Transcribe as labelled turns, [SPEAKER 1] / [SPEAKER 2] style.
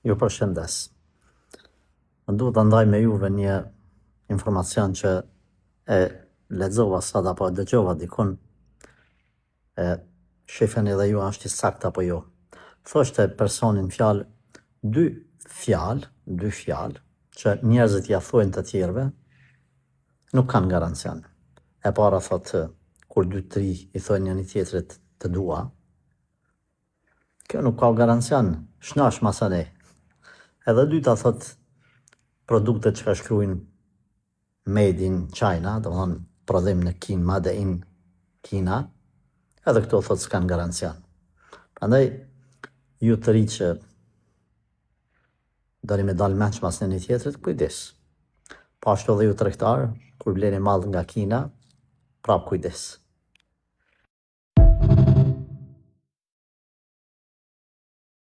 [SPEAKER 1] Ju përshëndes. Më duhet ta ndaj me juve një informacion që e lexova sot apo e dëgjova dikun. E shifeni edhe ju a është i saktë apo jo. Thoshte personi në fjalë dy fjalë, dy fjalë që njerëzit ja thojnë të tjerëve, nuk kanë garancion. E para thotë kur dy të ri i thojnë njëri tjetrit të dua, Kjo nuk ka garancion, shnosh masanej. Edhe dyta thot produktet që ka shkruajnë made in China, domethënë prodhim në Kinë, made in Kina, edhe këto thot s'kan garancion. Prandaj ju të ri që doni me dalë menç mas njëri tjetrit, kujdes. Po ashtu edhe ju tregtar, kur bleni mall nga Kina, prap kujdes.